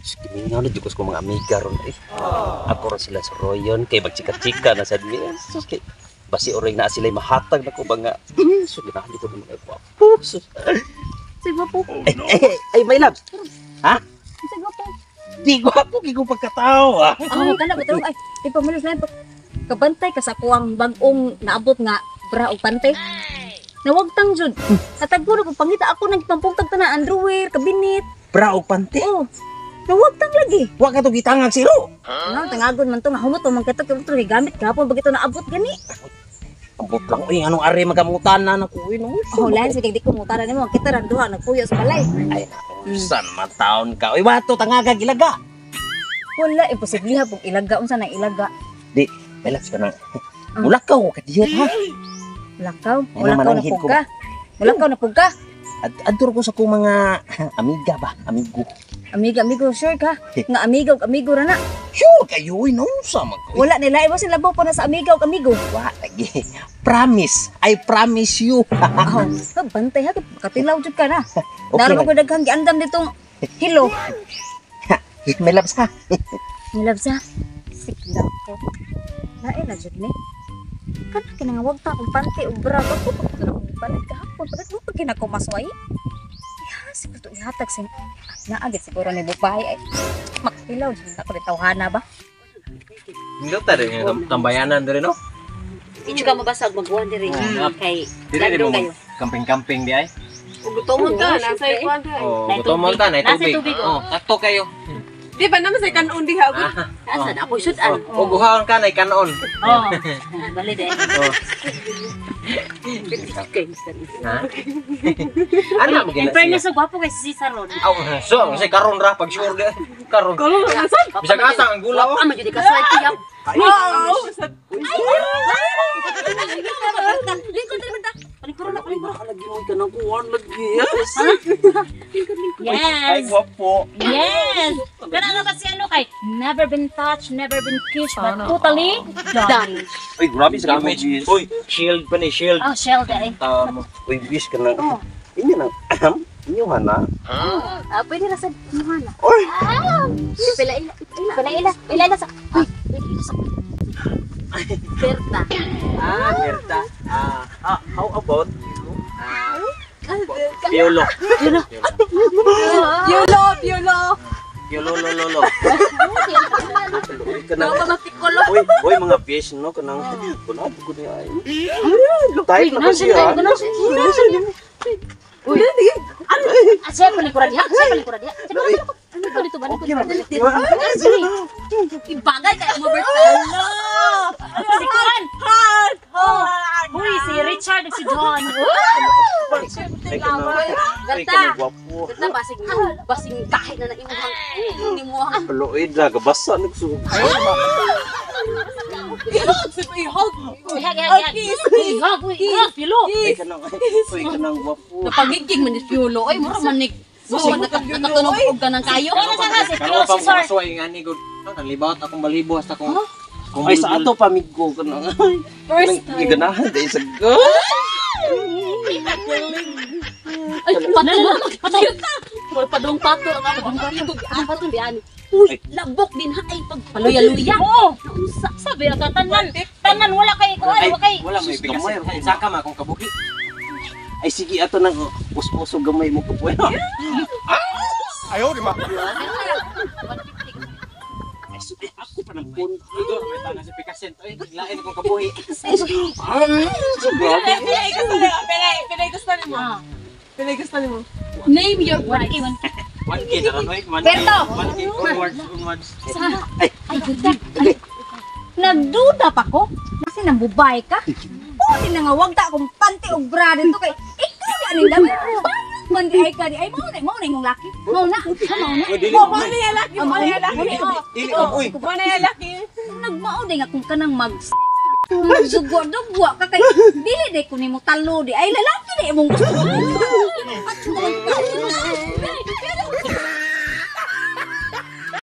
Gimingaw na jud ko sa mga amiga ron eh. Ako ra sila sa Royon kay magchika-chika na sad mi. Sus, kay basi oray na sila mahatag na ko ba nga. So ganahan ko ng mga gwapo. Sus. Say gwapo. Ay, ay, ay, my loves. Ha? Say gwapo. Di gwapo kay ko pagkatao ah. Ah, kana ba ay, di pa malos na kabantay ka sa kuwang bag-ong naabot nga bra og pante. Nawagtang jud. Natagpo na ko pangita ako nang pampungtag tanan underwear, kabinet. Bra og pante. Oh. Nawagtang lagi. Wa ka to gitangag siro. Ano, tangagon man to nga humot man kato kay to gamit gapon bagito naabot gani. Ambot lang uy, anong ari magamutan na nako uy no. Oh, lain sige di ko mutara nimo kita ra duha nagpuyo sa balay. Ay, san man taon ka. Uy, wato tangaga gilaga. Wala imposible ha pug ilaga unsa nang ilaga. Di, my loves ka na. Mulakaw ko kadiyot ha. Lakaw, Ay, wala ka na mananghid pug ko. ka. Wala ka na pug ka. Adto ko sa kong mga amiga ba, amigo. Amiga, amigo, sure ka? Nga amiga ug amigo ra na. Sure kayo uy, no sa man ko. Wala nila iwas sila labaw pa na sa amiga ug amigo. Wa lagi. Promise. I promise you. Oh, bantay ha, katilaw jud ka na. Okay Naroon lang. ko daghang giandam ditong hilo. My loves ha. Nilabs ha. Sikla ko. Lain na jud ni. Kana kinangawag ta akong panty ug bra ko ko na akong palit kahapon. Pagkat mo pag kinako masway. Ya, siguro to ihatag sin. Naagit siguro ni Bupay ay. Makilaw jud ako ni tawhana ba. Hindi ta rin yung tambayanan diri no. Di ka mabasag magbuhan diri. Oo. Kay Diri di Landong mo kayo. camping-camping di ay. Ug gutomon ka, nasa ikuan ka. Oh, Nay gutomon tubig. ta nay Nasa tubig. tubig, Oh, sakto kayo. Di ba naman sa kanon diha gud? Asa na ako'y sudan. Oh, uguhaon ka nay kanon. Oh. Bali de. Oh. Kay Mr. Ha? Ano mo In gina? fairness, so gwapo kay si Cesar ron. Aw, so kasi karon ra pag sure di. Karon. Kulo na sad. Bisag asa ang gula oh. Ah, man jud ka swerte yap. Wow, sad. Lingkod diri banda. Palingkuran na palingkuran. Lagi mo ka nang kuwan lagi. Ay, Yes. gwapo. Yes. Kana ano kasi ano kay never been touched, never been kissed, but totally done. Uy, grabe sa Damage. Uy, shield pa ni shield. Oh, shell day. Tama. Uy, wish ka na. Inyo nang, ahem, inyo hana. Ah, pwede ra sa imuha na. Oy. Pila ila, pila ila, pila ila sa. Uy, pila ila sa. Berta. Ah, Berta. Ah, Ah, how about you? ah. Piolo. Yolo, yolo. Piolo lo lo lo. Uy, kanang, uy, uy, mga fish, no? Kanang, kunado ko niya ay. Type na ko siya. Uy, ah, siya palingkuran diha, siya palingkuran diha. Siya palingkuran. Ano dito ba? Okay ra. Ibagay kay mo Berta. Si Kuan. Hard, Oh. hard. Uy, si Richard ug si John. Ay, kanang, ay, kanang gwapo. Berta basing basing kahit na naimuhang nimuhang. Paluid na, gabasa nagsugo. Ihag, si ihag. Ihag, ihag, ihag. Ihag, uy, ihag, pilo. Ay, kanang, uy, kanang gwapo. Napagiging man ni Piolo. Oy, mura man ni Mura man nakatunog og ganang kayo. Ano sa si Karon pa Cesar. masuway nga ni gud. Nalibot akong balibo hasta kung Ay, sa ato pamigo kanang. First time. Giganahan dahil sa Ay, patay mo. Patay. Mura padong pato ang ako. Ang pato diyan. Uy, labok din ha ay pag paluya-luya. Oo. Naunsa sabi ang tanan. Tanan wala kay kuan, Ay, wala kay. wala may Sus, bigas. gamay. Saka ma akong kabuhi. Ay, sige, ato nang us-uso gamay mo ko po. Ay, ako pa ng pun. Lugo, may tangan si Picasso. Ay, lain akong kabuhi. Ay, so grabe. Pilay gusto nimo, pilay, pilay gusto nimo. Ah. Pilay gusto nimo. Name your price. 1K na ron, oy. 1K. Berto! 1K onwards, onwards. Ay, Ay, ganda. Nagduda pa ko. Kasi nang bubay ka. Pwede na nga wag ta akong panty og bra dito kay ikaw aning dami. Man di ay ka di ay mao na imong laki. Mao na. Ha, mao na. Uy, dili Mo na yung laki, mo na yung laki. Dili, uy. Mo na yung laki. Nagmao di nga kung kanang mag magdugwa-dugwa ka kay dili day ko nimo talo di ay lalaki di imong gusto. At